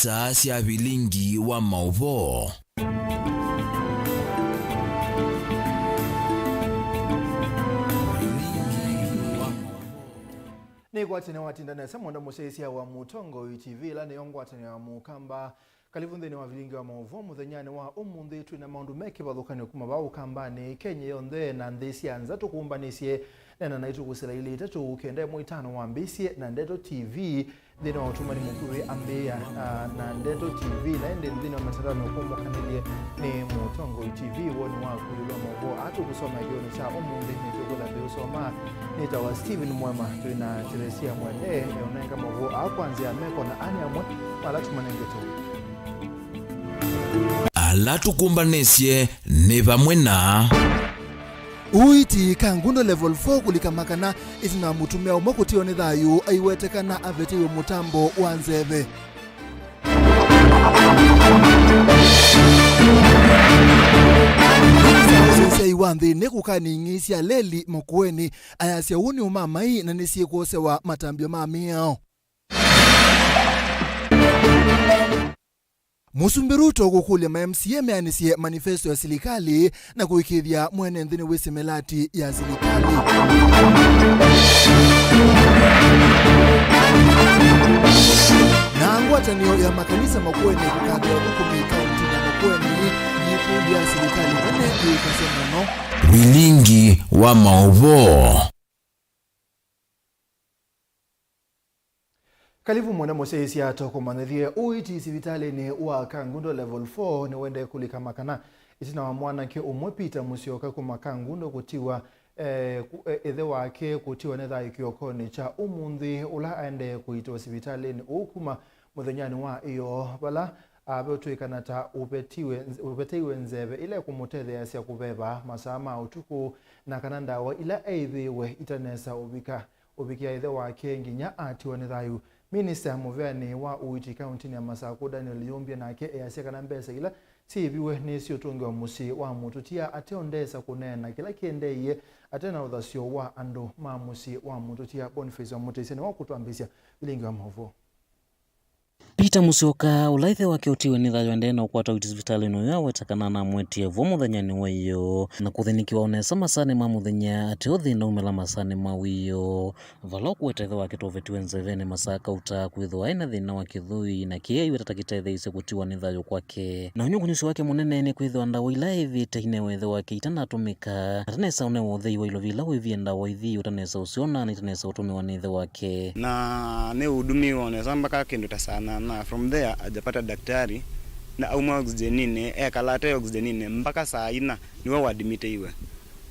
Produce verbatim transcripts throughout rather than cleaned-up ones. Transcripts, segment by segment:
Saa sya vilingi wa maũvoo. Nĩ ngwatanĩo watinda nesa, mwenda mũsyaĩĩsya wa Mũtongoi T V, ĩla nĩyo ngwatanĩo ya Mũkamba. Kalivu nthĩnĩ wa vilingi wa maũvoo mũthenyanĩ wa ũmũnthĩ. Twĩ na maũndũ me kĩvathũkany'o kuma vaa Ũkambanĩ, Kenya yonthe na nthĩ sya nza. Tũkũmbanĩsye, neena naitũ kũsila ilĩ itatũ kenda ĩmwe itano wambĩĩsye na Ndeto T V nthĩnĩ wa ũtũmani mũkuvĩ ambĩĩa, ah, na Ndeto T V, na ĩndĩ nthĩnĩ wa matandanĩ ũkũmũkanĩlye nĩ Mũtongoi T V. Woni waku ĩũlũ wa maũvoo aa tũkũsomea kĩw'ũnĩ kya ũmũnthĩ nĩtũkwĩtha twĩũsoma. Nĩtawa Steven Mwema, twĩ na Teresia Mwende eũnenga maũvoo aa kwa nzĩa ya meko, na ani amwe ma ala tũmanengetwe. Ala tũkũmbanĩsye nĩ vamwe na. Ũiiti Kangundo Level four kũlika makana ĩtina wa mũtumĩa ũmwe kũtiwa nĩ thayũ aiwetekana aveteiwe mũtambo wa nzeve. Ũsyaĩĩsyai wa nthĩnĩ kũkanĩ ing'ei sya leli Makueni ayasya ũu nĩ ũmamai na nĩsyĩkwosewa matambya ma mĩao. Mũsumbĩ Ruto kũkũlya ma M C A meanĩsye manifesto ya silikalĩ na kũĩkĩĩthya mwene nthĩ nĩwĩsĩ mĩlati ya silikalĩ. Na ngwatanĩo ya makanisa Makueni kũkathĩa ũthũkũmi kauntinĩ ya Makueni yĩkũlya silikalĩ nene yĩkasya mũno. Vilingi wa maũvoo. Kalivu mwene mũsyaĩĩsya, tũkũmanyĩthye ũiiti sivitalĩnĩ wa Kangundo Level four nĩwendee kũlika makana ĩtina wa mwanake ũmwe Peter Musyoka kuma Kangundo kũtiwa, eh, ku-, eh, ĩthe wake kũtiwa nĩ thayũ kĩokonĩ kya ũmũnthĩ, ũla aendee kũiitĩwa sivitalĩnĩ ũũ kuma mũthenyanĩ wa ĩyoo, vala avetw'ĩkana ta ũvetiwe, ũveteiwe nzeve ĩla ĩkũmũtetheeasya kũveva masaa ma ũtukũ, na kana ndawa ila eĩthĩiwe itanesa ũvika. Ũvikĩa ĩthe wake nginya atiwa nĩ thayũ. Minista mũveanĩ wa ũiiti kauntinĩ ya Masakũ, Daniel Yumbia, nake easya kana mbesa ila syĩĩviwe nĩsyĩũtũngĩwa mũsyĩ wa mũtũtia, ateo ndesa kũneena kĩla kĩendeeie ate na ũthasyo wa andũ ma mũsyĩ wa mũtũtia. Boniface wa Mũtĩsya nĩwe ũkũtwambĩĩsya vilingi wa maũvoo. Peter Musyoka, ũla ĩthe wake ũtiwe nĩ thayũ aendee na ũkwata ũiiti sivitalĩnĩ ũyũ, aweta kana anamwetie vo mũthenyanĩ wa ĩyoo na kũthĩnĩkĩwa o nesa masaanĩ ma mũthenya, ateo thĩna umĩla masaanĩ ma wĩoo, vala ũkũweta ĩthe wake ta ũvetiwe nzevenĩ masaa kauta kwĩthĩwa aĩ na thĩna wa kĩthũi, na kĩĩ aiweta ta kĩtetheeisye kũtiwa nĩ thayũ kwake. Na ũnyũkũnyũsyo wake mũnene nĩ kwĩthĩwa ndawa ila eĩvĩte inewe ĩthe wake itanatũmĩka, atanesa ũnewa ũthei wa ilovi ila wĩvie ndawa ithi ũtanesa ũsyona na itanesa ũtũmĩwa nĩ ĩthe wake. Na nĩũhudumiwa o nesa mpaka kĩndũ ta saa nana. From there hajapata daktari, na auma oxygeninĩ, ekala ate oxygeninĩ mpaka saa ina, nĩwe wadmitĩiwe.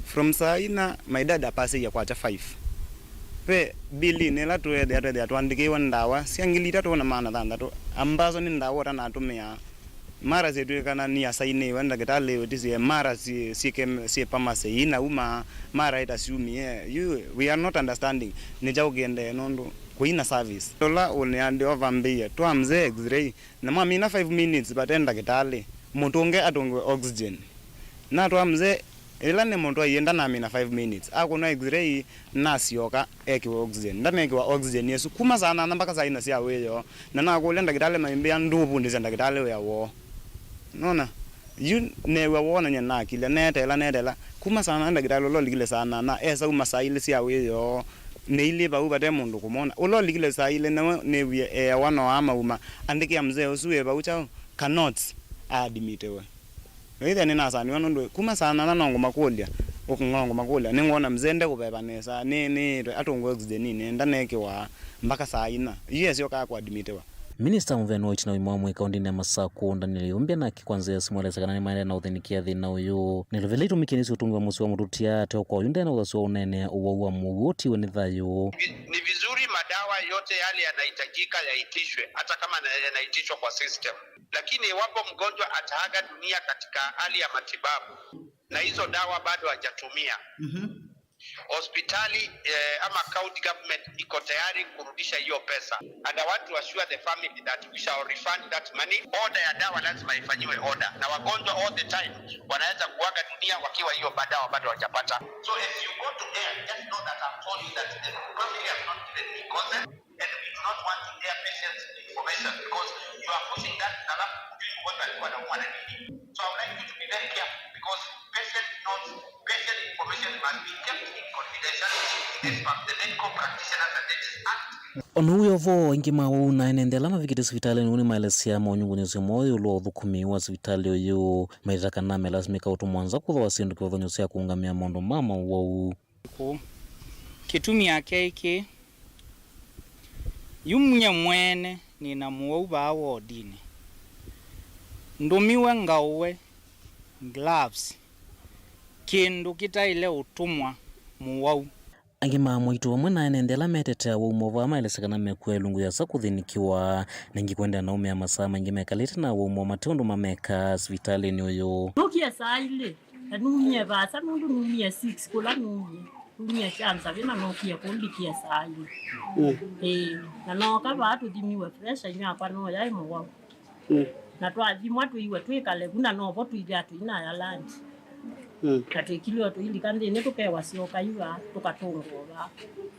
From saa ina, my dad apasĩie kwakya five. Ve bilinĩ ĩla tweethĩa, tweethĩa twaandĩkĩiwe ndawa sya ngili itatũ na maana thanthatũ, ambazo nĩ ndawa ũtanatũmĩaa. Mara syĩtw'ĩkana nĩasainĩiwe nĩ ndakĩtalĩ ũtĩsye, mara syĩ, syĩ kem-, syĩ pharmacy ina uma, mara ĩtasyumie. You, we are not understanding nĩ kyaũ kĩendee nũndũ kũina service. Ũla ũneani ovambĩie, twa mzee X-ray, na mwamina five minutes vate ndakĩtalĩ, mũtũnge atũngĩwe oxygen. Natwaa mzee, ĩla nĩ mũtwaie ndanamina five minutes, akũnwa X-ray, nasyoka ekĩwe oxygen. Ndanekĩwa oxygen ĩsu kuma saa nana mpaka saa ina sya wĩoo, na nakũlya ndakĩtalĩ maimbĩa, "Ndũvundĩsya ndakĩtalĩ wĩa woo." Nona? Yu neew'a woo na nyie nakilya, neeteela, neeteela. Kuma saa nana ndakĩtalĩ ũla ũlikile saa nana, esa uma saa ilĩ sya wĩoo, nĩ ilĩ vau vate mũndũ kũmwona. Ũla ũlikile saa ilĩ nĩwe nĩwie eewa no amauma, andĩkĩa mzee ũsu wĩ vau kyaũ, ka notes, aadimitiwe. Ĩthĩa nĩnasaniwa nũndũ kuma saa nana no ngũmakũlya, no ngũmakũlya, nĩngwona mzee ndekũveva nesa, nĩ, nĩĩtwe atũngwe oxygeninĩ, ndanekĩwa mpaka saa ina. Yu esyokaa kũadimitiwa. Minista mũveani wa ũiiti na ũima wa mwĩĩ kaũntĩnĩ ya Masakũ, Daniel Yumbia, nake kwa nzĩa ya simũ aelesya kana nĩmaendee na ũthĩnĩkĩa thĩna ũyũ. Na ilovi ila itũmĩkie nĩsyĩũtũngĩwa mũsyĩ wa mũtũtia, ateo kwa oyu ndena ũthasyo wa ũneenea ũwau wa mũuo ũtiwe nĩ thayũ. Ni vizuri madawa yote yale yanahitajika yaitishwe, hata kama na-, yanaitishwa kwa system. Lakini iwapo mgonjwa ataaga dunia katika hali ya matibabu na hizo dawa bado hajatumia, hospitali, eh, ama county government iko tayari kurudisha hiyo pesa. And I want to assure the family that we shall refund that money. Order ya dawa lazima ifanyiwe order. Na wagonjwa all the time wanaweza kuaga dunia wakiwa hiyo ba-, dawa bado hawajapata. So as you go to air, just know that I've told you that the family has not given me consent and we do Not wanting their patients' information because you are pushing that, alafu hujui mgonjwa alikuwa anaumwa na nini. So I would like you to be very careful because patient notes, patient information must be kept in confidentiality as per the Medical Practitioners and Nurses Act. O na ũu wĩ o vo, aingĩ ma awau na ene nthĩ ala mavikĩte sivitalĩnĩ ũũ nĩmaelesya monyungunyĩsyo moo ĩũlũ wa ũthũkũmi wa sivitalĩ ũyũ, maitata kana melasimĩka ũtũmwa nza kũthooa syĩndũ kĩvathũkany'o sya kũũngamĩa maũndũ ma mowau. Kũu. Kĩtumi akyaĩ kĩĩ, yu nyie mwene nĩ na mũwau vaa wodinĩ. Ndũmiwe ngaũwe, gloves, kĩndũ kĩtaĩle ũtũmwa mũwau. Angĩ ma amwaitũ vamwe na ene nthĩ ala metetea awau moo vaa maelesya kana mekua ĩlungu yĩasa kũthĩnĩkĩwa, na ĩngĩ kũendeea na ũmĩa masaa maingĩ mekalĩte na awau moo mate ũndũ mameka sivitalĩnĩ ũyũ. Nũkie saa ilĩ. Na numie vaasa nũndũ numie six kũla numie. Numie kya nzavĩ na nookie kũu ndikie saa ilĩ. Mm. Ĩĩ, na nooka vaa tũthimiwe pressure, inyakwa no yaĩ mũwau. Mm. Na twathimwa tũiwe twĩkale vu, na novo tũilya tũinaya lunch. Mm. Na twĩkilwe tũilika nthĩnĩ tũkewa syoka iva tũkatũngwa vaa.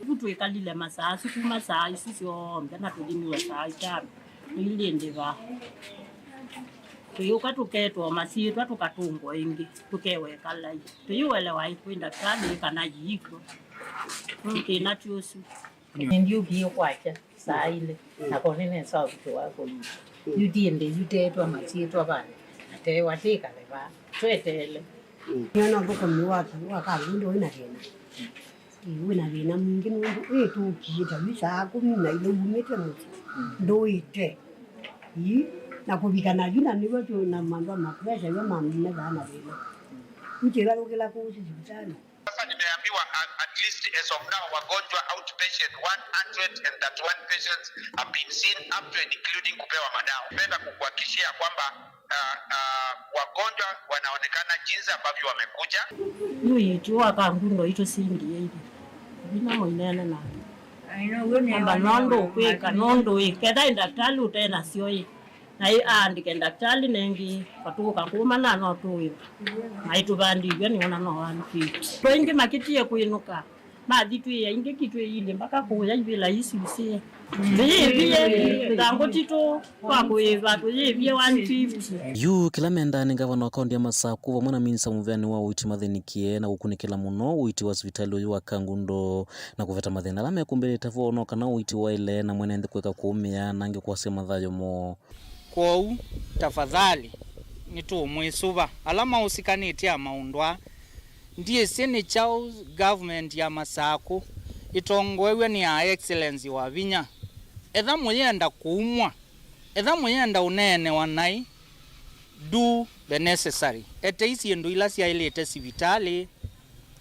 Vu twĩkalile masaa asu kuma saa isu syonthe na tũthimiwe saa itano. Tũilĩ ndĩ vaa. Tũyũka tũketwa masyĩtwa tũkatũngwa ĩngĩ, tũkeweka lai. Tũyĩũelewa kwĩ ndakĩtalĩ kana yiikw'o. Thĩna ti ũsu. Nĩndyũkie kwakya saa ilĩ, na ko nĩnesa ũvitũ wa kũlika. Yu ndiĩ ndĩ yu teetwa masyĩtwa vandũ, na teewa tĩkale vaa. Tweteele. Nĩona ũthũkũmi wa, wa Kangundo wĩna thĩna. Ĩĩ, wĩna thĩna mwingĩ nũndũ wĩtũkie ta yu saa kũmi na ilĩ umĩte mũsyĩ, ndũĩte. Ii, na kũvika na yu na nĩw'o tũ na mandũ ma pressure yu mamine vaa na thĩna. Yu kĩvalũkĩla kũu sivitalĩ. Sasa nimeambiwa, uh, at least as of now, wagonjwa outpatient one hundred and thirty-one patients have been seen up to and including kupewa madawa. Napenda kukuhakikishia kwamba, uh, uh, wagonjwa wanaonekana jinsi ambavyo wamekuja. Yu ũiiti wa Kangundo itũsindie ithi. Vina mũinene na amba nondũ ũkwĩka, nondũ ĩ, ketha ĩ ndakĩtalĩ ũte nasyo ĩ. Na ĩ aandĩke ndakĩtalĩ nengĩ, katũũka kũũma na no tũĩva. Na ĩtũvandĩw'e nĩona no one fifty. Twaingĩ makĩtie kwĩnũka. Mathi twĩ aingĩ ki twĩ ilĩ mpaka kũya ivĩla isu syĩ. Tũyĩvie, thangũ titũ, twa kũĩva, tũyĩvie one fifty. Yu kĩla mendaa nĩ ngavana wa kaũntĩ ya Masaku vamwe na minista mũvĩanĩ wa ũiiti mathĩnĩkĩe na kũkunĩkĩla mũno ũiiti wa sivitalĩ ũyũ wa Kangundo na kũveta mathĩna ala mekũmbĩlĩte vo no kana ũiiti waĩle na mwene nthĩ kũeka kũũmĩa na angĩ kwasya mathayũ moo. Kwoou, tafadhali, nĩtũũmwĩsũva ala maũsikanĩtye na maũndũ aa. Ndyĩsĩ nĩ kyaũ government ya Masaku ĩtongoew'e nĩ Her Excellency Wavinya. Etha mũyenda kũumwa, etha mũyenda ũneenewa naĩ, do the necessary. Etei syĩndũ ila syaĩlĩte sivitalĩ,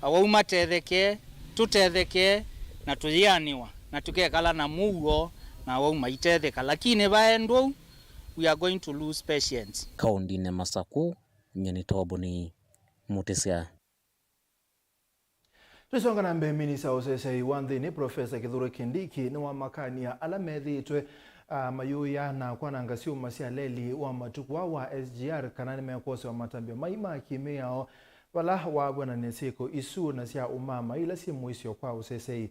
awau matetheke, tũtetheke, na tũyĩanĩwa, na tũkekala na mũuo, na awau maitetheka. Lakini vaendwa ũu, we are going to lose patience. Kaũntĩnĩ Masaku, nyie nĩ Toboni Mũtĩsya. Tũisonga na mbee, minista wa ũseseĩ wa nthĩnĩ, Profesa Kithure Kindiki, nĩwamakania ala methĩĩtwe, ah, mayũĩa na kwananga syũma sya leli wa matukũ aa wa S G R kana nĩmekwosewa matambya mai ma kĩmĩao, vala wavw'anany'a syĩko isu na sya ũmaama ila syĩ mũisyo kwa ũseseĩ.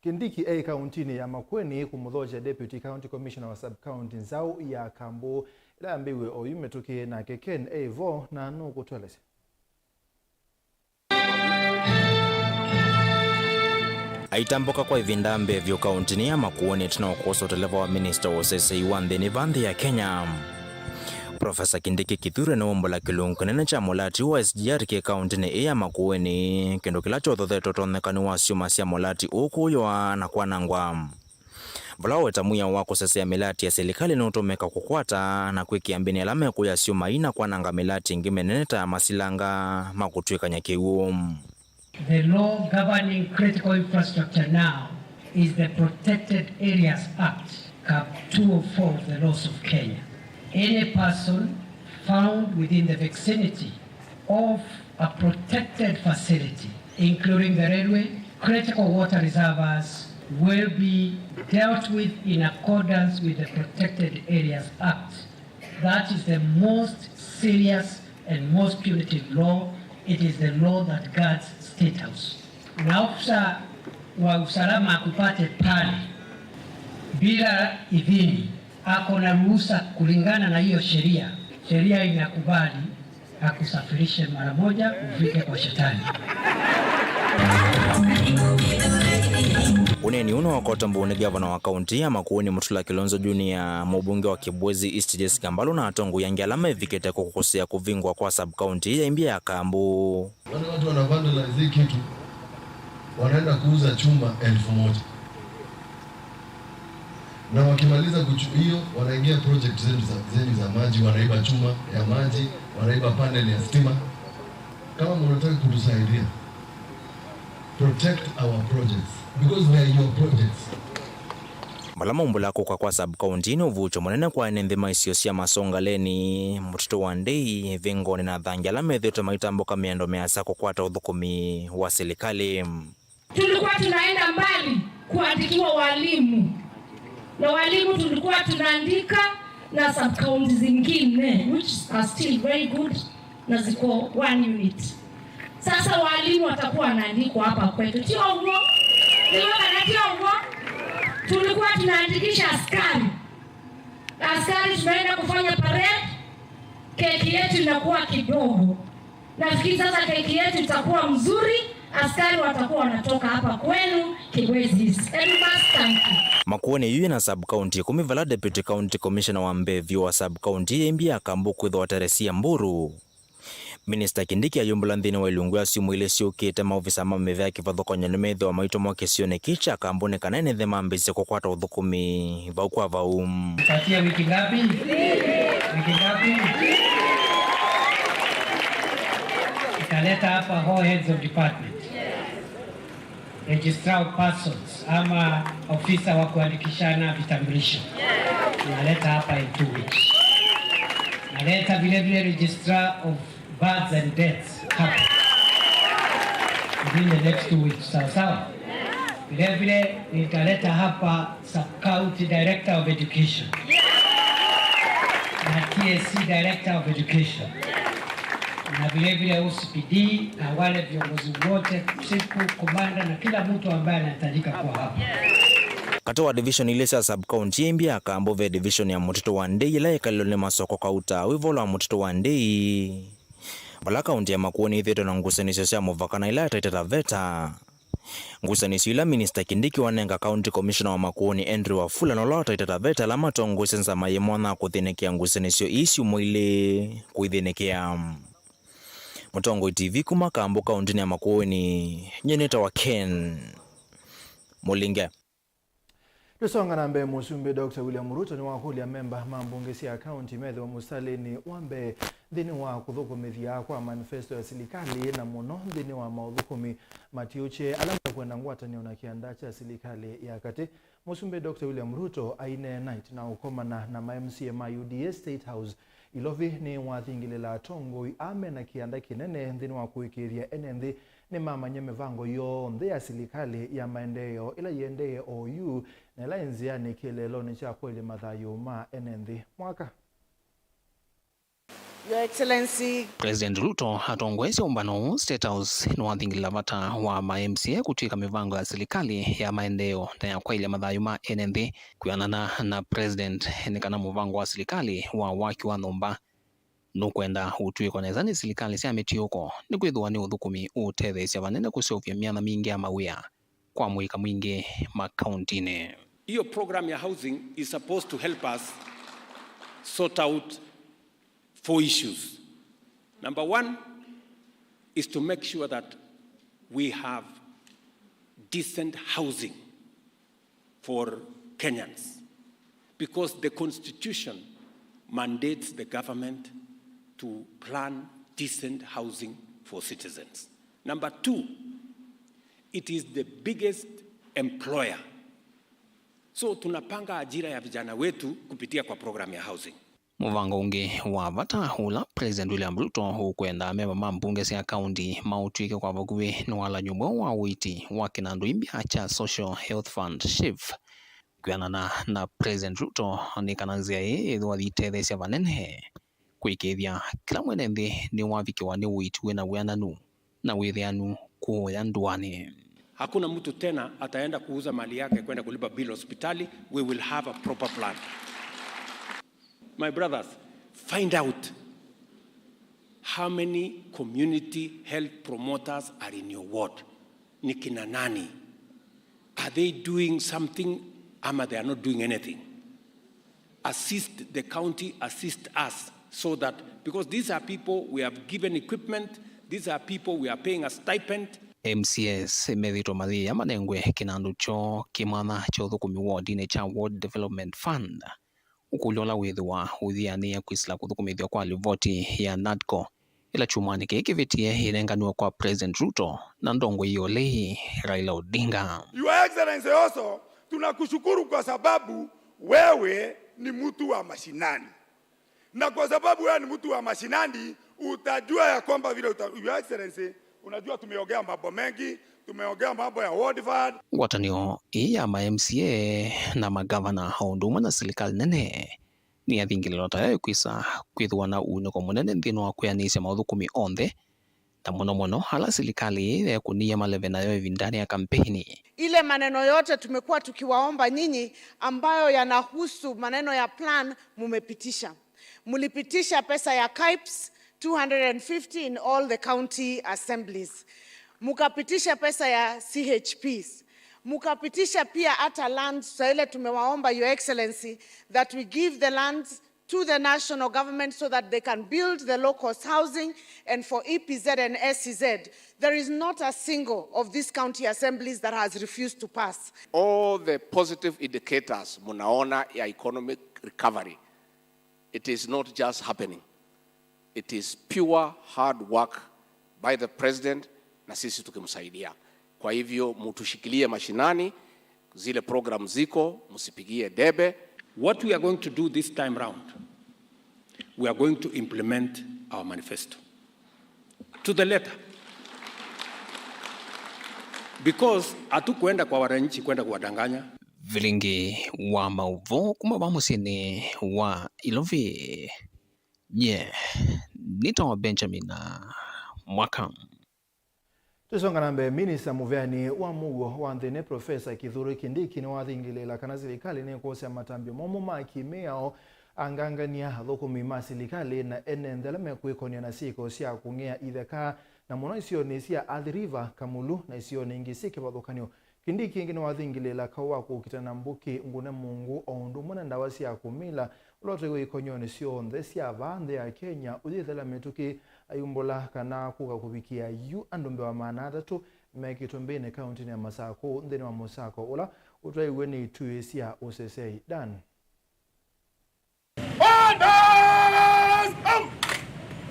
Kindiki e kaũntĩnĩ ya Makueni kũmũthokya Deputy County Commissioner wa Sub-County nzaũ ya Kambuu, ĩla yambĩĩwe oyu mĩtũkĩ, nake Ken e vo na nũkũtũelesya. Aitambũka kwa ĩvinda mbee vyũ kaũntĩnĩ ya Makueni ĩtina wa kwosa ũteleva wa minista wa ũseseĩ wa nthĩnĩ va nthĩ ya Kenya. Profesa Kindiki Kithure nĩwaumbũla kĩlungu kĩnene kya mũlati wa S G R kĩ kaũntĩnĩ ĩĩ ya Makueni, kĩndũ kĩla kyothothetwe ũtonyekani wa syũma sya mũlati ũũ kũũyũa na kwanangwa. Vala waweta mwĩao wa kũsesea mĩlati ya silikalĩ nũtũmĩka kũkwata na kwĩkĩa mbĩnĩ ala mekũya syũma ii na kwananga mĩlati ĩngĩ mĩnene ta ya masilanga ma kũtw'ĩkany'a kĩw'ũ. The law governing critical infrastructure now is the Protected Areas Act, Cap two oh four of the laws of Kenya. Any person found within the vicinity of a protected facility, including the railway, critical water reservoirs, will be dealt with in accordance with the Protected Areas Act. That is the most serious and most punitive law. It is the law that guards State House. Na ofisa wa usalama akupate pale, Bila idhini, ako na ruhusa kulingana na hiyo sheria. Sheria inakubali akusafirishe mara moja ufike kwa shetani. Ũneeni ũũ nĩwakota mbũũ nĩ gavana wa kaunti ya Makueni Mutula Kilonzo Junior, mũmbunge wa Kibwezi East Jessica Mbalu na atongoi angĩ ala mevikĩte kũkũsĩa kũvingwa kwa sub-county ya Imbya ya Kambu. Wale watu wana vandalize hii kitu, wanaenda kuuza chuma elfu moja. Na wakimaliza kuchu-, hiyo, wanaingia project zenu za, zenyu za maji, wanaiba chuma ya maji, wanaiba panel ya stima. Kama mnataka kutusaidia, protect our projects, because they are your projects. Vala maumbũla kũka kwa sub-county nĩ ũvuũkyo mũnene kwa ene nthĩ ma isio sya Masongaleni, Mũtitũ wa Ndei, Ĩvĩngoni na Thangi ala methĩĩtwe maitambũka mĩendo mĩasa kũkwata ũthũkũmi wa silikalĩ. Tulikuwa tunaenda mbali kuandikiwa walimu, na walimu tulikuwa tunaandika na sub-county zingine, which are still very good, na ziko one unit. Sasa walimu watakuwa wanaandikwa hapa kwetu. Tio huo? Ndio kana tio huo? Tulikuwa tunaandikisha askari. Askari tunaenda kufanya parade, keki yetu inakuwa kidogo. Nafikiri sasa keki yetu itakuwa mzuri, askari watakuwa wanatoka hapa kwenu Kibwezi East. And we must thank you. Makueni yu yĩna sub-county ĩkũmi vala Deputy County Commissioner wa mbee vyũ wa sub-county ya Imbya ya Kambu kwĩthwa Teresia Mburu. Minista Kindiki ayumbũla nthĩnĩ wa ilungu ya syumwa ilĩ syũkĩte maovisa ma mĩvea kĩvathũkany'o nĩmethĩwa maitũmwa kĩsionĩ kĩĩ kya Kambu nĩ kana ene nthĩ mambĩĩsye kũkwata ũthũkũmi vau kwa vau. Patia wiki ngapi? Wiki ngapi? Italeta hapa all heads of department. Registrar of persons ama ofisa wa kuandikishana vitambulisho. Naleta hapa in two weeks. Naleta vile vile registrar of births and deaths hapa within the next two weeks. Sawa sawa? Vile vile nitaleta hapa sub-county director of education na T S C director of education na vile vile O C P D na wale viongozi wote, chief, commander na kila mtu ambaye anahitajika kuwa hapa. Katĩ wa division ilĩ sya sub-county ya Imbya ya Kambu ve division ya Mũtitũ wa Ndei ĩla yĩkalĩlwe nĩ Masoko Kauta wĩ ĩvolũ wa Mũtitũ wa Ndei, vala kaunti ya Makueni ĩthĩĩtwe na ngusanĩsyo sya mũvaka na ĩla ya Taita Taveta. Ngusanĩsyo ila Minista Kindiki wanenga County Commissioner wa Makueni Andrew Wafula na ũla wa Taita Taveta ala matongoesye nzama yĩ mwanya wa kũthĩnĩkĩa ngusanĩsyo ii syumwa ilĩ kũithĩnĩkĩa. Mũtongoi T V kuma Kambu kauntinĩ ya Makueni, nyie nĩtawa Ken Mũlinge. Tũsonga na mbee, Mũsumbĩ Doctor William Ruto nĩwakũlya amemba ma mbunge sya kaunti methĩwe mũsitalĩnĩ wa mbee nthĩnĩ wa kũthũkũmĩthya kwa manifesto ya silikalĩ, na mũno nthĩnĩ wa maũthũkũmi matiũkye ala mekwenda ngwatanĩo na kĩanda kya silikalĩ ya katĩ. Mũsumbĩ Doctor William Ruto aineena ĩtina wa ũkomana na ma M C A ma U D A State House, Ilovi, nĩwathingĩlĩla atongoi aa mena kĩanda kĩnene nthĩnĩ wa kũĩkĩĩthya ene nthĩ nĩmamanya mĩvango yonthe ya silikalĩ ya maendeeo ĩla yĩendee oyu na ĩla yĩ nzĩanĩ kĩeleelonĩ kya kwaĩlya mathayũ ma ene nthĩ. Mwaka. Your Excellency. President Ruto atongoesye ũmbano ũũ State House nĩwathingĩlĩla vata wa ma M C A kũtw'ĩka mĩvango ya silikalĩ ya maendeeo na ya kwaĩlya mathayũ ma ene nthĩ. Kwĩanana na President, nĩ kana mũvango wa silikalĩ wa waki wa nyũmba nũkwenda ũtw'ĩkwa nesa nĩ silikalĩ sya mĩtiũko, nĩkwĩthĩwa nĩ ũthũkũmi ũũtetheesya vanene kũseũvya myanya mingĩ ya mawĩa kwa mũika mwingĩ makauntinĩ. Hiyo program ya housing is supposed to help us sort out four issues. Number one is to make sure that we have decent housing for Kenyans, because the constitution mandates the government to plan decent housing for citizens. Number two, it is the biggest employer. So tunapanga ajira ya vijana wetu kupitia kwa program ya housing. Mũvango ũngĩ wa vata ũla President William Ruto ũkwenda amemba ma mbunge sya kaunti maũtw'ĩke kwa vakuvĩ nĩ walany'o mweũ wa ũiiti wa kĩnandũ imbya kya Social Health Fund, SHIF. Kwĩanana na President Ruto, nĩ kana nzĩa ĩĩ yĩthĩwa yĩitetheesya vanene kũĩkĩĩthya kĩla mwene nthĩ nĩwavikĩwa nĩ ũiiti wĩna wĩananu na wĩthĩanu kũũya ndũanĩ. Hakuna mtu tena ataenda kuuza mali yake kwenda kulipa bill hospitali. We will have a proper plan. My brothers, find out how many community health promoters are in your ward. Ni kina nani? Are they doing something ama they are not doing anything? Assist the county, assist us, so that, because these are people we have given equipment, these are people we are paying a stipend. M C As methĩtwe mayĩĩa manengwe kĩnandũ kyoo kĩ mwanya kya ũthũkũmi wodinĩ kya Ward Development Fund. Ũkũlyo ũla wĩthĩwa ũyĩanĩĩa kwĩsĩla kũthũkũmĩthw'a kwa livoti ya NADCO ĩla kyumwanĩ kĩĩ kĩvĩtie ĩnenganiwe kwa President Ruto na ndongoi ya ũlei Raila Odinga. Your Excellency, also tunakushukuru kwa sababu wewe ni mtu wa mashinani, na kwa sababu wewe ni mtu wa mashinani, utajua ya kwamba vile uta-, Your Excellency, unajua tumeongea mambo mengi, tumeongea mambo ya Ward Fund. Ngwatanĩo ĩĩ ya ma M C A na magavana o ũndũ ũmwe na silikalĩ nene nĩyathingĩlĩlwa ta yo ĩkwĩsa kwĩthĩwa na ũunĩko mũnene nthĩnĩ wa kwĩanĩsya maũthũkũmi onthe, na mũno mũno ala silikalĩ ĩĩ yeekũnĩie maleve nayo ĩvindanĩ ya kampeini. Ile maneno yote tumekuwa tukiwaomba nyinyi ambayo yanahusu maneno ya plan, mumepitisha. Mlipitisha pesa ya KAIPS, two hundred and fifty in all the county assemblies. Mukapitisha pesa ya C H Ps. Mukapitisha pia hata lands, saa ile tumewaomba, Your Excellency, that we give the lands to the national government so that they can build the low cost housing, and for E P Z and S E Z. There is not a single of these county assemblies that has refused to pass. All the positive indicators munaona ya economic recovery, it is not just happening. It is pure hard work by the president na sisi tukimsaidia. Kwa hivyo, mutushikilie mashinani, zile program ziko, msipigie debe. What we are going to do this time round, we are going to implement our manifesto to the letter. Because hatukwenda kwa wananchi kwenda kuwadanganya. Vilingi wa maũvoo kuma va mũsyĩnĩ wa Ilovi. Nye nĩtawa Benjamin Mwaka. Tũsonga na mbee, minista mũveani wa mũuo wa nthĩnĩ, Profesa Kithure Kindiki, nĩwathingĩlĩĩla kana silikalĩ nĩkũsya matambya momũ ma kĩmĩao angangany'a, athũkũmi ma silikalĩ na ene nthĩ ala mekwĩkony'a na syĩko sya kũng'ea itheka, na mũno isionĩ sya Athi River, Kamulu na isionĩ ingĩ syĩ kĩvathũkany'o. Kindiki ĩngĩ nĩwathingĩlĩĩla kaũ wa kũkita na mbũkĩ ngũne mũngũ o ũndũ ũmwe na ndawa sya kũmila, ũla ũtwaiwe ikonyonĩ syonthe sya vaa nthĩ ya Kenya ũyĩthela mĩtũkĩ, ayumbũla kana kũka kũvikĩa yu andũ mbee wa maana atatũ nĩmekĩtwe mbĩnĩ kaũntĩnĩ ya Masakũ nthĩnĩ wa mũsako ũla ũtwaiwe nĩ ituĩ sya ũsesei. Dan.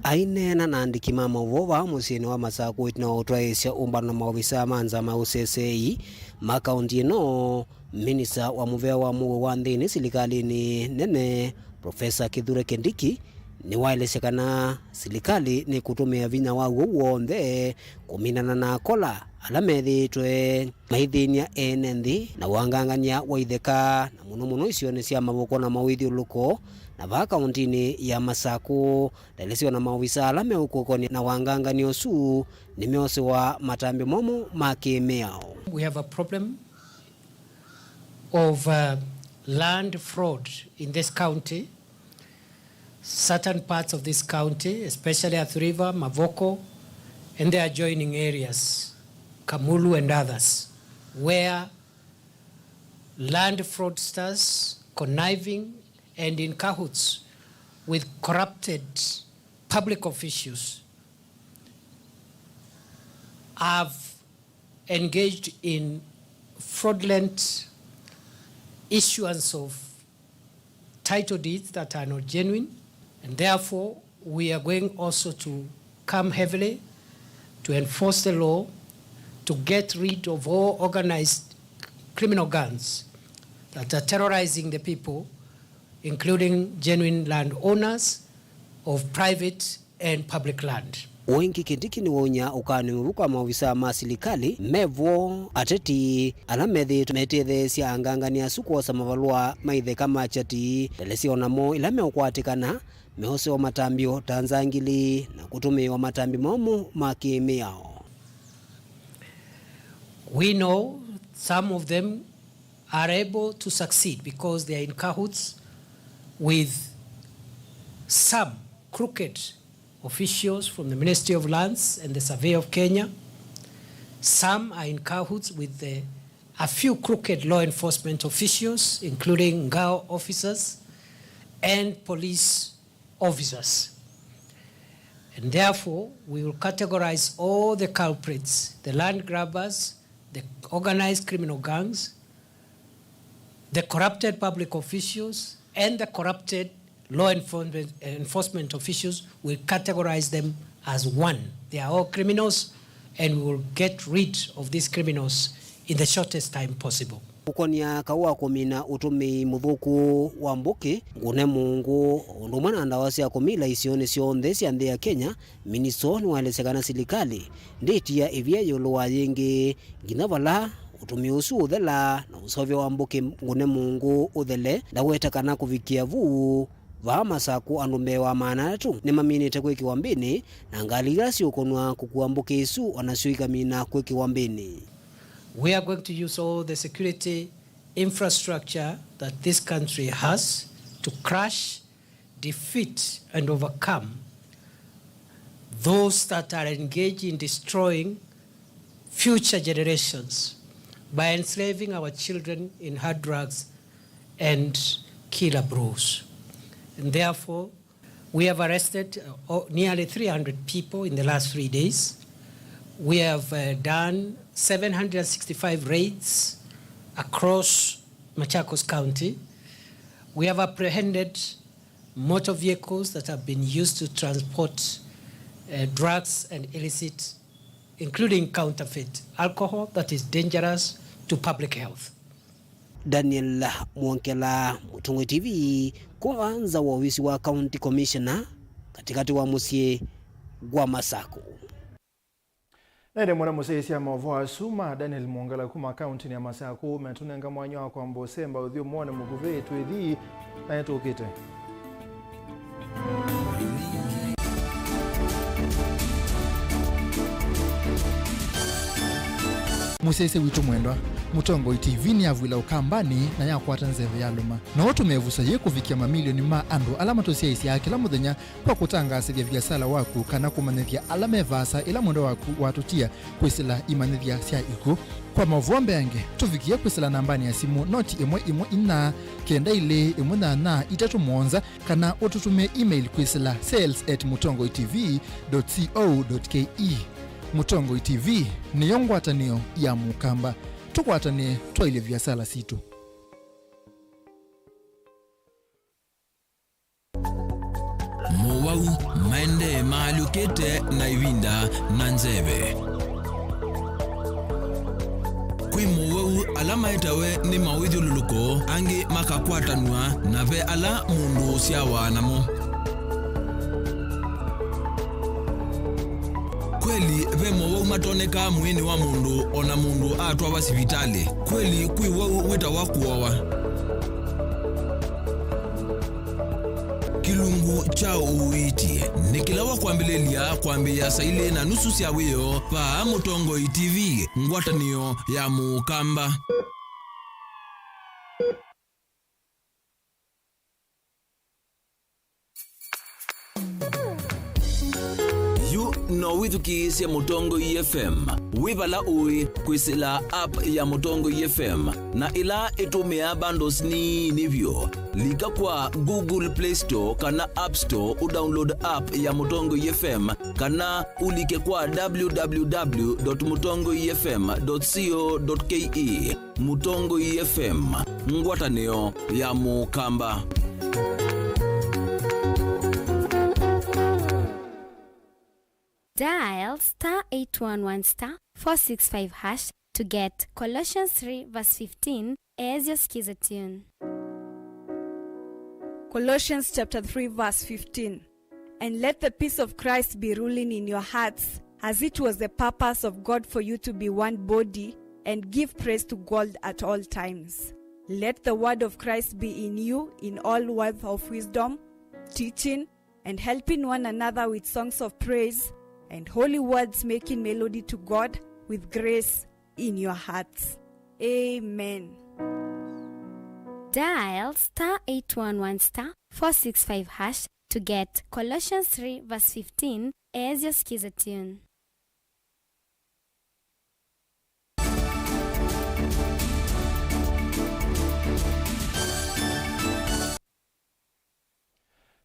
Aineena na andĩki ma maũvoo vaa mũsyĩnĩ wa Masakũ ĩtina wa ũtwaĩĩsya ũmbano na maovisaa ma nzama ya ũsesei ma kaũntĩ ĩno, minista wa mũvea wa mũuo wa nthĩnĩ silikalĩnĩ nene, Profesa Kithure Kindiki, nĩwaelesya kana silikalĩ nĩkũtũmĩa vinya waw'o w'onthe kũminana na akola ala methĩĩtwe maithĩny'a ene nthĩ na wangangany'a wa itheka, na mũno mũno isionĩ sya Mavoko na mawĩthyũlũlũko, na vaa kaũntĩnĩ ya Masakũ. Ndaelesya o na maovisa ala meũkũkonĩ na wangangany'a ũsu nĩmeosewa matambya momũ ma kĩmĩao. We have a problem of, uh, land fraud in this county. Certain parts of this county, especially Athi River, Mavoko, and the adjoining areas, Kamulu and others, where land fraudsters conniving and in cahoots with corrupted public officials have engaged in fraudulent issuance of title deeds that are not genuine, and therefore we are going also to come heavily to enforce the law to get rid of all organized criminal gangs that are terrorizing the people, including genuine landowners of private and public land. O ĩngĩ, Kindiki nĩwaũny'a ũkany'o mũvũ kwa maovisaa ma silikalĩ me vo, ateti ala methĩĩtwe metetheesya angangany'a asu kwosa mavalũa ma itheka ma kyati, ndelesya o namo ĩla meũkwatĩkana meosewa matambyo ta nzangili na kũtũmĩĩwa matambya momũ ma kĩmĩao. We know some of them are able to succeed because they are in cahoots with some crooked officials from the Ministry of Lands and the Survey of Kenya. Some are in cahoots with the, a few crooked law enforcement officials, including Ngao officers and police officers. And therefore, we will categorize all the culprits, the land grabbers, the organized criminal gangs, the corrupted public officials, and the corrupted law enforcement, enforcement officials, will categorize them as one. They are all criminals, and we will get rid of these criminals in the shortest time possible. Ũkonia kaũ wa kũmina ũtũmĩi mũthũku wa mbũkĩ, ngũne mũngũ, o ũndũ ũmwe na ndawa sya kũmila isionĩ syonthe sya nthĩ ya Kenya, Minister nĩwaelesya kana silikalĩ ndĩtia ĩvia ĩũlũ wa yĩngĩ, nginya vala ũtũmĩi ũsu ũthela na ũseũvya wa mbũkĩ ngũne mũngũ ũthele. Ndaweta kana kũvikĩa vu, vaa Masakũ andũ mbee wa maana atatũ nĩmaminĩte kwĩkĩwa mbĩnĩ, na ngalĩ ila siũkonwa kũkua mbũkĩ isu o nasyo ikamina kwĩkĩwa mbĩnĩ. We are going to use all the security infrastructure that this country has to crush, defeat, and overcome those that are engaged in destroying future generations by enslaving our children in hard drugs and killer brews. And therefore, we have arrested, uh, o-, nearly three hundred people in the last three days. We have, uh, done seven hundred sixty-five raids across Machakos County. We have apprehended motor vehicles that have been used to transport, uh, drugs and illicit, including counterfeit alcohol that is dangerous to public health. Daniel Mwongela, Mũtongoi T V, kuma nza wa ovisi wa County Commissioner, katĩkatĩ wa mũsyĩ wa Masakũ. Na ĩndĩ mũna mũsyaĩĩsya maũvoo asu ma Daniel Mwongela kuma kauntinĩ ya Masakũ, metũnenga mwanya wa kwamba ũsemba ũthyũmũonĩ mũkuvĩ twĩthi na ĩtũkĩte. Mũsyaĩĩsya witũ mwendwa, Mũtongoi T V nĩyavw'ĩla Ũkambanĩ na yakwata nzeve ya lũma. No ũtũmĩe vuso yĩĩ kũvikĩa mamilioni ma andũ ala matũsyaĩĩsyaa kĩla mũthenya kwa kũtangaasĩthya viasala waku kana kũmanyĩthya ala me vaasa ĩla mwendwa waku watũtia kwĩsĩla imanyĩthya sya ikw'ũ. Kwa maũvoo mbeange, tũvikĩe kwĩsĩla nambanĩ ya simũ noti ĩmwe ĩmwe inya, kenda ilĩ ĩmwe nyanya itatũ mũonza, kana ũtũtũmĩe email kwĩsĩla sales at mũtongoi T V dot co dot K E. Mũtongoi T V nĩyo ngwatanĩo ya Mũkamba. Tũkwatanĩe twaĩlye viasala sitũ. Mowau maendee maalyũkĩte na ĩvinda na nzeve. Kwĩ mowau ala maetawe nĩ mawĩthyũlũlũko, angĩ makakwatanw'a, na ve ala mũndũ ũsyawa namo. Kweli, ve mowau matonekaa mwĩĩnĩ wa mũndũ o na mũndũ atwawa sivitalĩ. Kweli, kwĩ wau wĩtawa kũowa. Kĩlungu kya ũiiti nĩ kĩla wa kwambĩlĩlya kwambĩĩa saa ilĩ na nusu sya wĩoo vaa Mũtongoi T V, ngwatanĩo ya Mũkamba. Yu no wĩthukĩĩsye Mũtongoi F M wĩ vala ũĩ kwĩsĩla app ya Mũtongoi F M, na ĩla ĩtũmĩaa bundles nini vyũ. Lika kwa Google Play Store kana App Store ũdownload app ya Mũtongoi F M, kana ũlike kwa w w w dot mũtongoi f m dot co dot k e. Mũtongoi F M, ngwatanĩo ya Mũkamba. Dial star eight one one star four six five hash to get Colossians three verse fifteen as your skiza tune. Colossians chapter three verse fifteen. And let the peace of Christ be ruling in your hearts, as it was the purpose of God for you to be one body, and give praise to God at all times. Let the word of Christ be in you in all words of wisdom, teaching, and helping one another with songs of praise and holy words, making melody to God with grace in your hearts. Amen. Dial star eight one one star four six five hash to get Colossians three verse fifteen as your Skiza tune.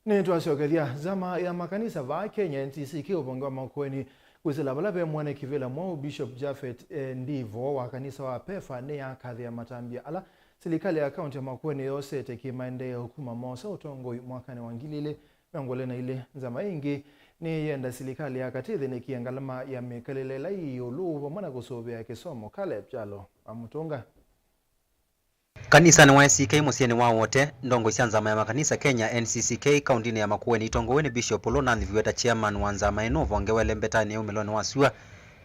Nĩtwasyokethya nzama ya makanisa vaa Kenya, N C C K, ũvonge wa Makueni, kwĩsĩla vala ve mwene kĩvĩla mwaũ, Bishop Japhet, eh, Ndivo wa kanisa wa PEFA nĩyakathĩa matambya ala silikalĩ ya kaunti ya Makueni yosete kĩmaendeeo kuma moosa ũtongoi mwakanĩ wa ngili ilĩ mĩongo ĩlĩ na ilĩ. Nzama ĩngĩ nĩyenda silikalĩ ya katĩ ĩthĩnĩkĩe ngalama ya mĩkalĩle ĩla yĩ ĩũlũ vamwe na kũsũvĩa kĩsomo. Caleb Kyalo amũtũnga. Kanisanĩ wa A C K mũsyĩnĩ wa Wote, ndongoi sya nzama ya makanisa Kenya, N C C K, kauntinĩ ya Makueni itongoew'e nĩ Bishop ũla ũnanthĩviw'e ta chairman wa nzama ĩno ũvonge wa ĩlembetanĩ ya umĩlonĩ wa syũa,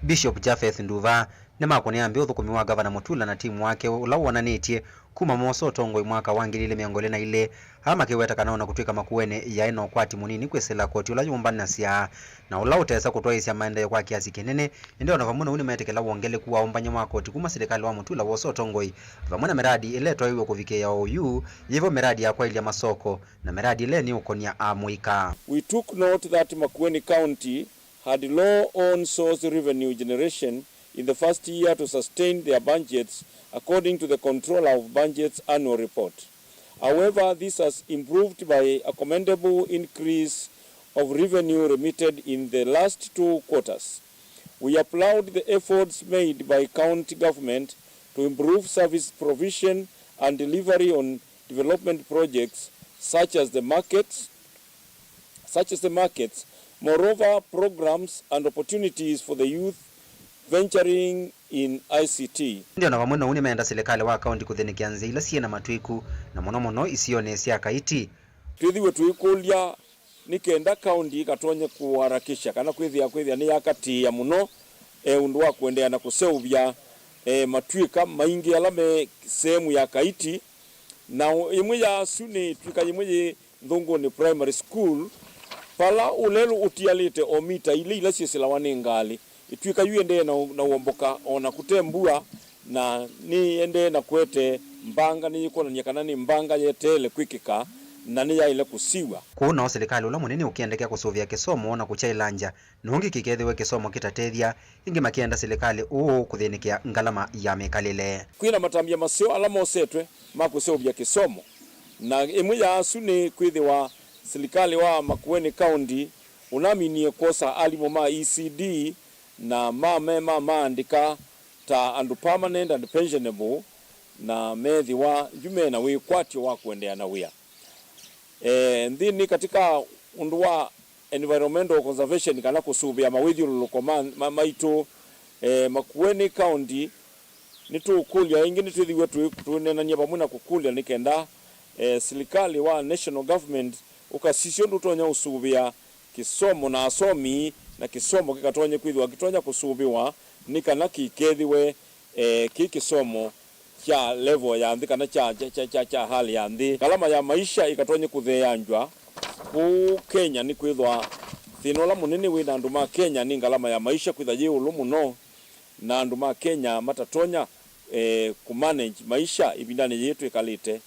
Bishop Japheth Nduva, nĩmakũnĩa nthĩ ũthũkũmi wa Ngavana Mutula na timu wake ũla wonanĩtye kuma moosa ũtongoi mwaka wa ngili ilĩ mĩongo ĩlĩ na ilĩ, aa makĩweta kana ona kũtw'ĩka Makueni yaĩ na ũkwati mũnini kwĩsĩla koti ũla yũmbanasya na ũla ũtesa kũtwaĩĩsya maendeeo kwa kĩasi kĩnene, ĩndĩ ona vamwe na ũu nĩmetĩkĩla wongeleku wa ũmbany'a wa koti kuma silikalĩ wa Mutula wosa ũtongoi, vamwe na mĩradi ĩla ĩtoeew'e kũvikĩĩa oyu, yĩvo mĩradi ya kwaĩlya masoko na mĩradi ĩla ĩnĩũkony'a amũika. We took note that Makueni County had low own source revenue generation in the first year to sustain their budgets, according to the Controller of Budget's annual report. However, this has improved by a commendable increase of revenue remitted in the last two quarters. We applaud the efforts made by county government to improve service provision and delivery on development projects such as the markets, such as the markets. Moreover, programs and opportunities for the youth venturing in I C T. Ĩndĩ ona vamwe na ũu, nĩmeenda silikalĩ wa kaunti kũthĩnĩkĩa nzĩa ila syĩ na matwĩku, na mũno mũno isionĩ sya Kaiti. Twĩthĩwe tũikũlya nĩ kenda kaunti ĩkatonye kũharakisha kana kwĩthĩa, kwĩthĩa nĩyakatĩĩa mũno, e, ũndũ wa kũendeea na kũseũvya, e, matwĩka maingĩ ala me sehemu ya Kaiti, na ĩmwe ya asu nĩ twĩka ĩmwe yĩ Nthũngũnĩ Primary School, vala ũlelũ ũtialĩte o mita ilĩ ila syĩsĩlawa nĩ ngalĩ. Ĩtw'ĩka yu ĩendee na, na ũomboka, o na kũte mbua, na nĩĩendee na kũete mbanga nĩyĩkwonany'a kana nĩ mbanga yeteele kwĩkĩka na nĩyaĩle kũsiw'a. Kwoou nao silikalĩ ũla mũnene ũkĩendekea kũsũvĩa kĩsomo na kũkyaĩlangya, na ũngĩ kĩkethĩwe kĩsomo kĩtatethya, ĩngĩ makĩenda silikalĩ ũũ kũthĩnĩkĩa ngalama ya mĩkalĩle. Kwĩ na matambya maseo ala mosetwe ma kũseũvya kĩsomo, na ĩmwe ya asu nĩ kwĩthĩwa silikalĩ wa Makueni County ũnaminie kwosa alimũ ma E C D na mame mamaandĩka ta andũ permanent and pensionable, na methĩwa yu me na wĩkwatyo wa kũendeea na wĩa. E, nthĩnĩ katika ũndũ wa environmental conservation kana kũsũvĩa mawĩthyũlũlũko ma, ma, maitũ, e, Makueni County, nĩtũũkũlya ĩngĩ, nĩtwĩthĩwe tũi-, tũineenany'a vamwe na kũkũlya nĩ kenda, e, silikalĩ wa national government ũkasisya ũndũ ũtonya ũsũvĩa kĩsomo na asomi, na kĩsomo kĩkatonye kwĩthĩwa kĩtonya kũsũvĩwa nĩ kana kĩkethĩwe, e, kĩ kĩsomo kya level ya nthĩ kana kya, kya, kya, kya, kya hali ya nthĩ. Ngalama ya maisha ĩkatonye kũtheeangywa kũũ Kenya, nĩkwĩthwa thĩna ũla mũnene wĩ na andũ ma Kenya nĩ ngalama ya maisha kwĩtha yĩ ĩũlũ mũno, na andũ ma Kenya matatonya, eh, kũmanage maisha ĩvindanĩ yĩĩ twĩkalĩte.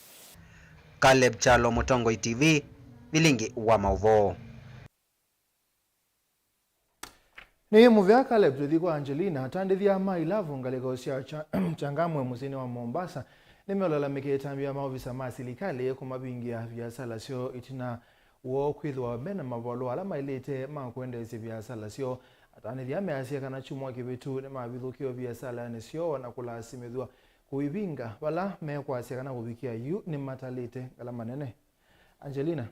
Caleb Kyalo, Mũtongoi T V, vilingi wa maũvoo. Nĩ mũvea Caleb. Tũthi kwa Angelina. Atandĩthya ma ilavu ngalĩko sya Cha-, Changamwe mũsyĩnĩ wa Mombasa nĩmeũlalamĩkĩa ĩtambya ya maovisa ma silikalĩ kũmavingĩa viasala syoo ĩtina woo kwĩthĩwa me na mavalũa ala maĩlĩte ma kũendeesya viasala syoo. Atandĩthya measya kana kyumwa kĩvĩtu nĩmavithũkĩwe viasalanĩ syoo na kũlasimĩthw'a kũivinga, vala mekwasya kana kũvikĩa yu nĩmatalĩte ngalama nene. Angelina.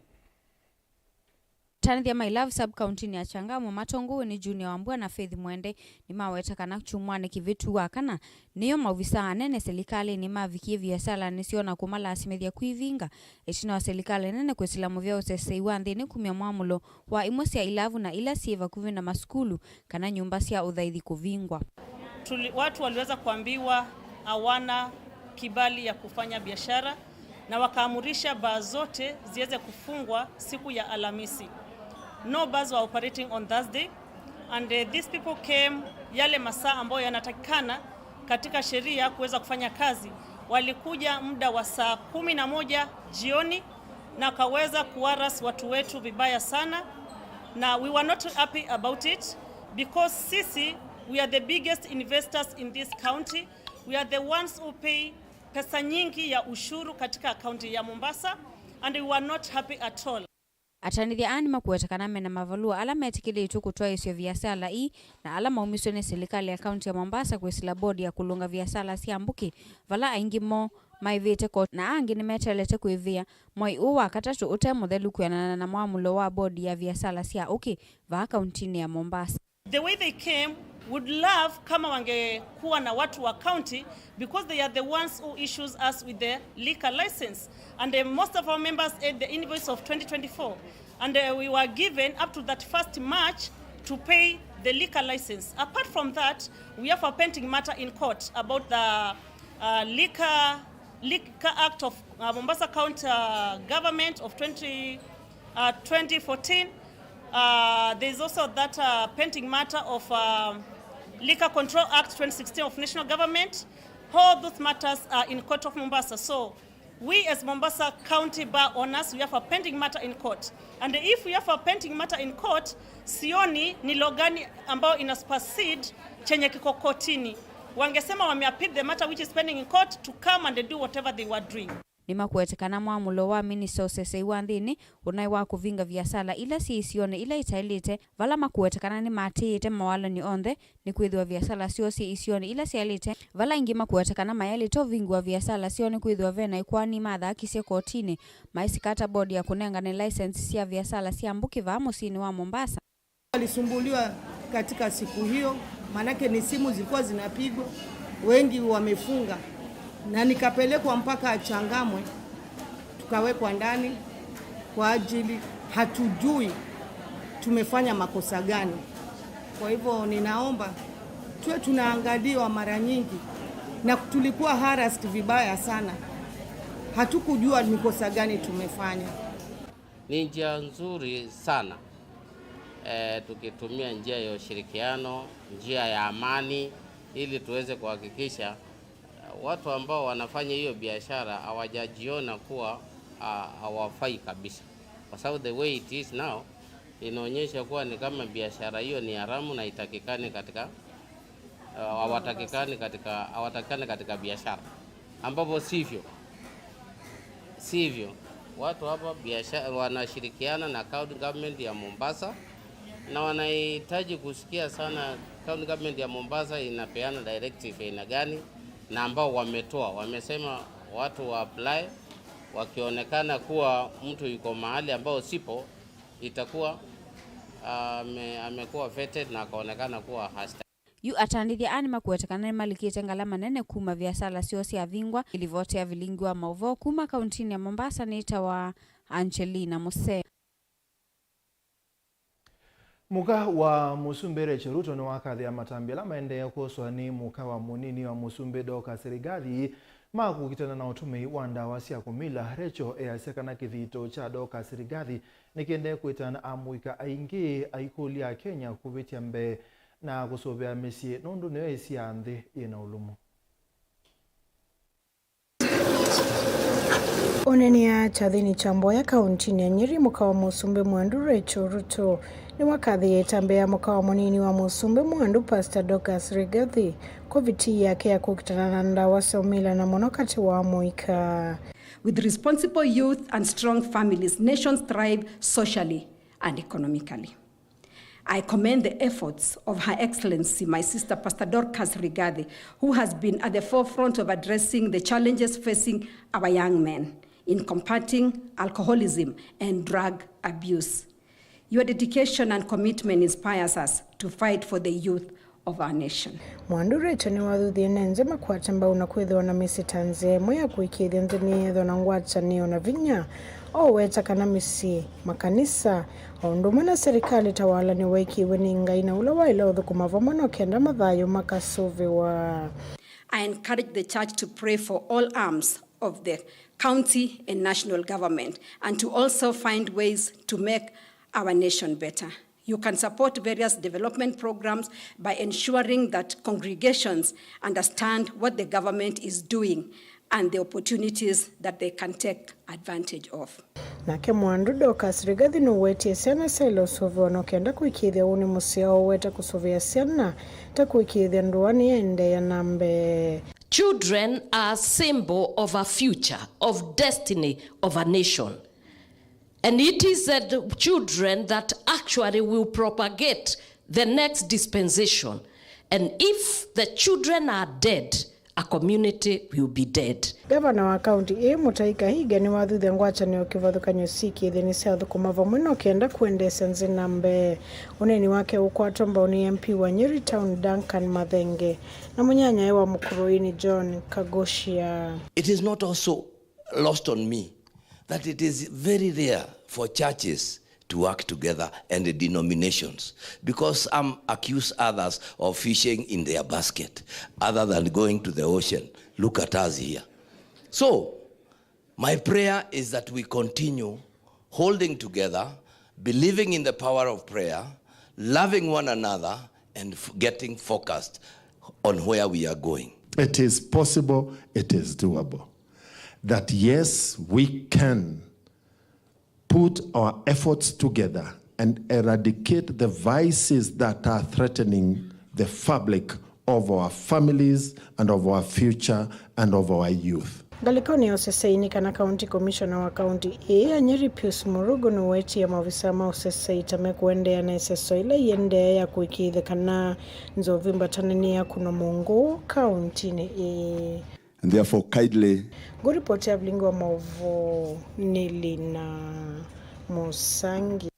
Atandĩthya ma ilavu sub-kauntinĩ ya Changamwe matongoew'e nĩ Junior Wambua na Faith Mwende nĩmaweta kana kyumwanĩ kĩvĩtu wa kana nĩyo maovisaa anene silikalĩnĩ mavikie viasalanĩ syoo na kũmalasimĩthya kwĩvinga, ĩtina wa silikalĩ nene kwĩsĩla mũvea ũsesei wa nthĩnĩ kumya mwamũlo wa imwe sya ilavu na ila syĩ vakuvĩ na masukulu kana nyũmba sya ũthaithi kũvingwa. Tuli-, watu waliweza kuambiwa hawana kibali ya kufanya biashara na wakaamurisha baa zote ziweze kufungwa siku ya Alhamisi. No bars were operating on Thursday and, eh, these people came yale masaa ambayo yanatakikana Katika sheria kuweza kufanya kazi, walikuja muda wa saa kumi na moja jioni na wakaweza kuharas watu wetu vibaya sana, na we were not happy about it because sisi, we are the biggest investors in this county. We are the ones who pay pesa nyingi ya ushuru katika kaunti ya Mombasa, and we were not happy at all. Atanĩthya aa nĩmakũete kana mena mavalũa ala metĩkĩlĩtw'e kũtwaĩĩsya viasala ii na ala maumisw'e nĩ silikalĩ ya kaunti ya Mombasa kwĩsĩla bodi ya kũlũnga viasala sya mbũkĩ, vala aingĩ moo maĩvĩte koti na angĩ nĩmeteelete kwĩvĩa mwai ũũ wa katatũ ũte mũthelu kwĩanana na mwamũlo wa bodi ya viasala sya ũkĩ vaa kauntinĩ ya Mombasa. The way they came, would love kama wangekuwa na watu wa county, because they are the ones who issues us with the liquor license. And uh, most of our members had the invoice of twenty twenty-four. And uh, we were given up to thirty-first March to pay the liquor license. Apart from that, we have a pending matter in court about the uh, liquor, Liquor Act of uh, Mombasa County uh, Government of twenty, uh, twenty fourteen. Uh, there's also that uh, pending matter of uh, Liquor Control Act twenty sixteen of National Government. All those matters are in Court of Mombasa. So we as Mombasa County Bar owners, we have a pending matter in court. And if we have a pending matter in court, sioni ni law gani ambayo ina supersede chenye kiko kotini. Wangesema wameappeal the matter which is pending in court to come and do whatever they were doing. Nĩmakũete kana mwamũlo wa minista ũsesei wa nthĩnĩ ũnaĩ wa kũvinga viasala ila syĩ isionĩ ila itaĩlĩte, vala makũete kana nĩmaatĩĩte mawalany'o onthe, nĩkwĩthĩwa viasala syoo syĩ isionĩ ila syaĩlĩte, vala aingĩ makũete kana mayaĩlĩte ũvingũa viasala syoo nĩkwĩthĩwa ve na ĩkoani mathakisye kotinĩ maisika ata bodi ya kũnengane license sya viasala sya mbũkĩ vaa mũsyĩnĩ wa Mombasa. Walisumbuliwa katika siku hiyo, maanake ni simu zilikuwa zinapigwa, wengi wamefunga, na nikapelekwa mpaka Changamwe, tukawekwa ndani kwa ajili hatujui tumefanya makosa gani. Kwa hivyo ninaomba tuwe tunaangaliwa mara nyingi, na tulikuwa harassed vibaya sana, hatukujua ni kosa gani tumefanya. Ni njia nzuri sana, eh, tukitumia njia ya ushirikiano, njia ya amani, ili tuweze kuhakikisha, eh, watu ambao wanafanya hiyo biashara hawajajiona kuwa, ah, hawafai kabisa. Kwa sababu the way it is now, inaonyesha kuwa ni kama biashara hiyo ni haramu na itakikane katika, eh, hawatakikani katika, hawatakikani katika biashara, ambapo sivyo. Sivyo. Watu hapa biashara wanashirikiana na county government ya Mombasa, na wanahitaji kusikia sana county government ya Mombasa inapeana directive ya aina gani, na ambao wametoa, wamesema watu wa apply, wakionekana kuwa mtu yuko mahali ambao sipo, itakuwa, ame-, amekuwa vetted na akaonekana kuwa hasta- Yu atandĩthya aa nĩmakũete kana nĩmalikĩte ngalama nene kuma viasala syoo syavingwa. Ĩlivoti ya vilingi wa maũvoo kuma kauntinĩ ya Mombasa nĩtawa Angelina Musee. Mũka wa Mũsumbĩ Rachel Ruto nĩwakathĩa matambya ala maendee kwoswa nĩ mũka wa mũnini wa Mũsumbĩ Dorcas Rigathi ma kũkitana na ũtũmĩi wa ndawa sya kũmila. Rachel easya kana kĩthito kya Dorcas Rigathi nĩkĩendee kwĩtana amũika aingĩ aikũlya Akenya kũvĩtya mbee na kũsũvĩa mĩsyĩ nũndũ nĩyo ĩsyaa nthĩ yĩna ũlũmu. Ũneenea kyathĩnĩ kya Mboya kauntinĩ ya Nyeri, mũka wa Mũsumbĩ Mwandu Rachel Ruto nĩwakathĩĩe ĩtambya ya mũka wa mũnini wa Mũsumbĩ Mwandu Pastor Dorcas Rigathi kũvĩtĩĩa yake ya kũkitana na ndawa sya ũmila na mũno katĩ wa amũika. With responsible youth and strong families, nations thrive socially and economically. I commend the efforts of Her Excellency, my sister, Pastor Dorcas Rigathi, who has been at the forefront of addressing the challenges facing our young men in combating alcoholism and drug abuse. Your dedication and commitment inspires us to fight for the youth of our nation. Mwandu Rachel nĩwathuthie nĩ nzĩa makwate mbau na kwĩthĩwa na mĩsyĩ ta nzĩa ĩmwe ya kũĩkĩĩthya nthĩ nĩyĩthĩwa na ngwatanĩo na vinya. Ooweta kana mĩsyĩ, makanisa, o ũndũ ũmwe na serikali ta walany'o waĩkĩĩwe nĩ Ngai na ũla waĩle ũthũkũma vamwe no kenda mathayũ makasũvĩwa. I encourage the church to pray for all arms of the county and national government and to also find ways to make our nation better. You can support various development programs by ensuring that congregations understand what the government is doing and the opportunities that they can take advantage of. Nake Mwandu Dorcas Rigathi nũwetie syana syaĩle ũsũvĩwa na ũkenda kũĩkĩĩthya ũnĩ mũseo ũweta kũsũvĩa syana ta kũĩkĩĩthya ndũa nĩyaendeea na mbee. Children are a symbol of a future, of destiny of a nation. And it is the children that actually will propagate the next dispensation. And if the children are dead, a community will be dead. Gavana wa kaunti ĩĩ Mutahi Kahiga nĩwathuthya ngwatanĩo kĩvathũkany'o syĩkĩĩthye nĩsyathũkũma vamwe na ũkenda kũendeesya nzĩ na mbee. Ũneeni wake ũkwatwa mbau nĩ M P wa Nyeri Town Duncan Mathenge na mũnyanyae wa Mũkũrũini John Kagoshia. It is not also lost on me that it is very rare for churches to work together and the denominations, because some accuse others of fishing in their basket other than going to the ocean. Look at us here. So, my prayer is that we continue holding together, believing in the power of prayer, loving one another, and f- getting focused on where we are going. It is possible, it is doable. That yes, we can put our efforts together and eradicate the vices that are threatening the fabric of our families and of our future and of our youth. Ngalĩkonĩ ya ũsesei nĩ kana County Commissioner wa kaunti ĩĩ ya Nyeri Pius Murugu nũwetie maovisaa ma ũsesei ta mekũendeea na ĩseso ĩla ĩendeea ya kũĩkĩĩthya kana nzovi mbatanĩ nĩyakũnwa mũngũ kauntinĩ ĩĩ. And therefore kindly. Ngũripoti ya vilingi wa maũvoo nĩ Lina Mũsangi.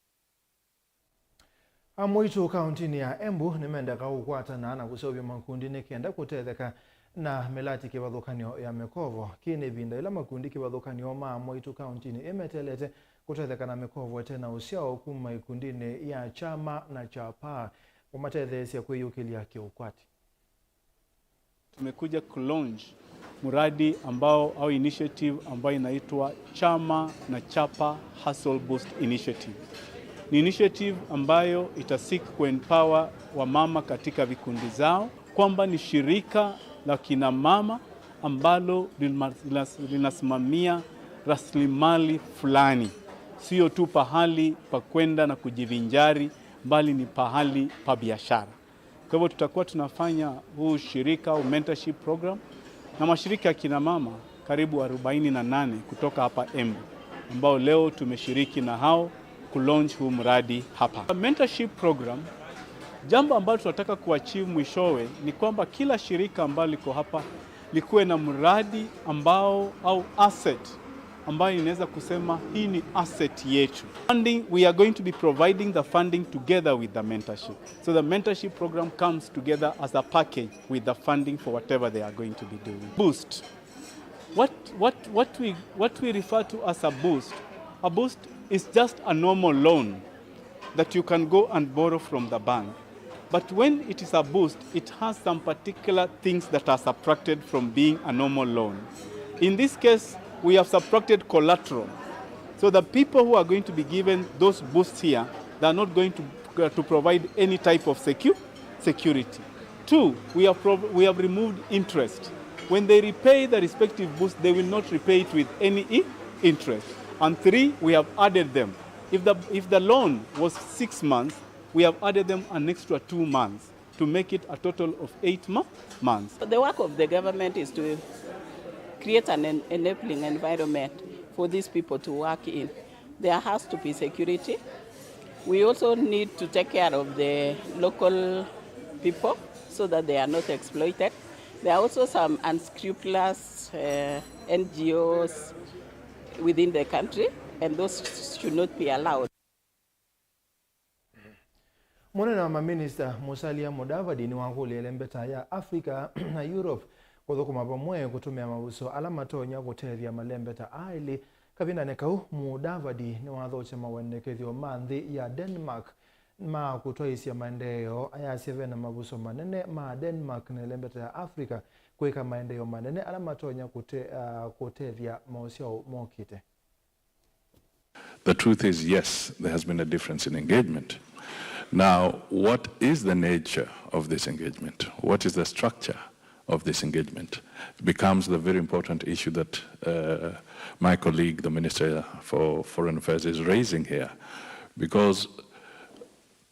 Amwaitũ kauntinĩ ya Embu nĩmendeka kũkwatana na kũseũvya makundi nĩ kenda kũtetheka na mĩlati kĩvathũkany'o ya mĩkovo. Kĩĩ nĩ ĩvinda ĩla makundi kĩvathũkany'o ma amwaitũ kauntinĩ ĩĩ meteelete kũtetheka na mĩkovo ĩte na ũsyao kuma ikundinĩ ya Kyama na Kyapa kũmatetheesya kwĩyũkĩlya kĩũkwati. Tumekuja kulaunch mradi ambao au initiative ambayo inaitwa Kyama na Kyapa Hustle Boost Initiative. Ni initiative ambayo itaseek kuempower wamama katika vikundi zao, kwamba ni shirika la kina mama ambalo lima- linas- linasimamia rasilimali fulani, sio tu pahali pa kwenda na kujivinjari, bali ni pahali pa biashara. Kwa hivyo tutakuwa tunafanya huu shirika au mentorship program na mashirika ya kina mama karibu arobaini na nane kutoka hapa Embu, ambao leo tumeshiriki na hao kulaunch huu mradi hapa. Mentorship program, jambo ambalo tunataka kuachieve mwishowe ni kwamba kila shirika ambalo liko hapa likuwe na mradi ambao au asset ambayo inaweza kusema hii ni asset yetu. Funding, we are going to be providing the funding together with the mentorship. So the mentorship program comes together as a package with the funding for whatever they are going to be doing. Boost. What, what, what we, what we refer to as a boost, a boost is just a normal loan that you can go and borrow from the bank. But when it is a boost, it has some particular things that are subtracted from being a normal loan. In this case, we have subtracted collateral. So the people who are going to be given those boosts here, they are not going to, uh, to provide any type of secu- security. Two, we have, prov- we have removed interest. When they repay the respective boost, they will not repay it with any i- interest. And three, we have added them. If the, if the loan was six months, we have added them an extra two months to make it a total of eight mo- months. The work of the government is to create an en- enabling environment for these people to work in. There has to be security. We also need to take care of the local people so that they are not exploited. There are also some unscrupulous uh, N G Os within the country, and those should not be allowed. Mũnene wa maminista Musalia Mudavadi nĩwakũlya ĩlembeta ya Africa na Europe kũthũkũma vamwe kũtũmĩa mavũsyo ala matonya kũtethya malembeta aa elĩ. Kavindanĩ kau, Mudavadi nĩwathokya mawendekethyo ma nthĩ ya Denmark ma kũtwaĩĩsya maendeeo, ayasya ve na mavũsyo manene ma Denmark na ĩlembeta ya Africa kwĩka maendeeo manene ala matonya kũte, uh, kũtethya maũsyao mokĩte. The truth is, yes, there has been a difference in engagement. Now, what is the nature of this engagement? What is the structure of this engagement? Becomes the very important issue that uh, my colleague, the Minister for Foreign Affairs, is raising here. Because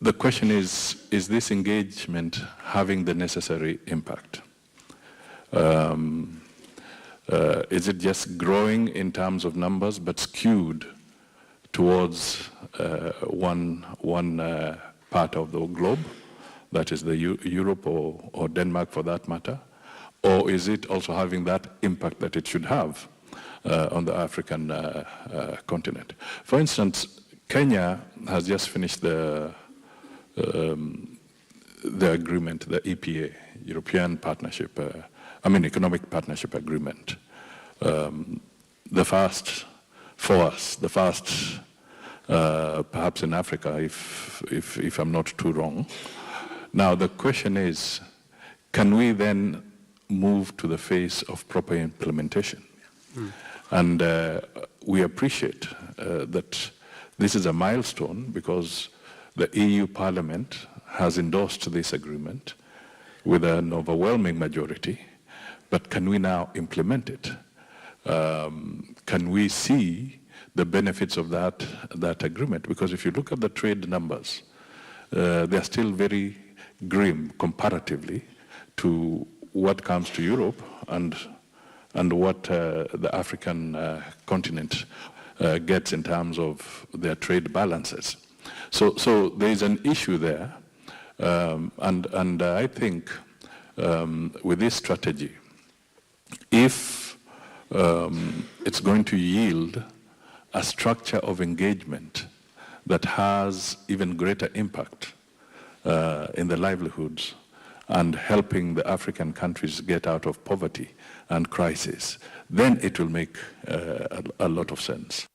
the question is, is this engagement having the necessary impact? Um, uh, is it just growing in terms of numbers but skewed towards uh, one, one uh, part of the globe, that is the Eu- Europe or, or Denmark for that matter, or is it also having that impact that it should have uh, on the African uh, uh, continent? For instance, Kenya has just finished the um, the agreement, the E P A, European Partnership, uh, I mean, Economic Partnership Agreement. Um, the first for us, the first uh, perhaps in Africa, if, if, if I'm not too wrong. Now, the question is, can we then move to the phase of proper implementation? And uh, we appreciate uh, that this is a milestone because the E U Parliament has endorsed this agreement with an overwhelming majority. But can we now implement it? Um, can we see the benefits of that, that agreement? Because if you look at the trade numbers, uh, they are still very grim comparatively to what comes to Europe and, and what uh, the African uh, continent uh, gets in terms of their trade balances. So, so there is an issue there. Um, and, and uh, I think um, with this strategy, if um, it's going to yield a structure of engagement that has even greater impact uh, in the livelihoods and helping the African countries get out of poverty and crisis, then it will make uh, a, a lot of sense.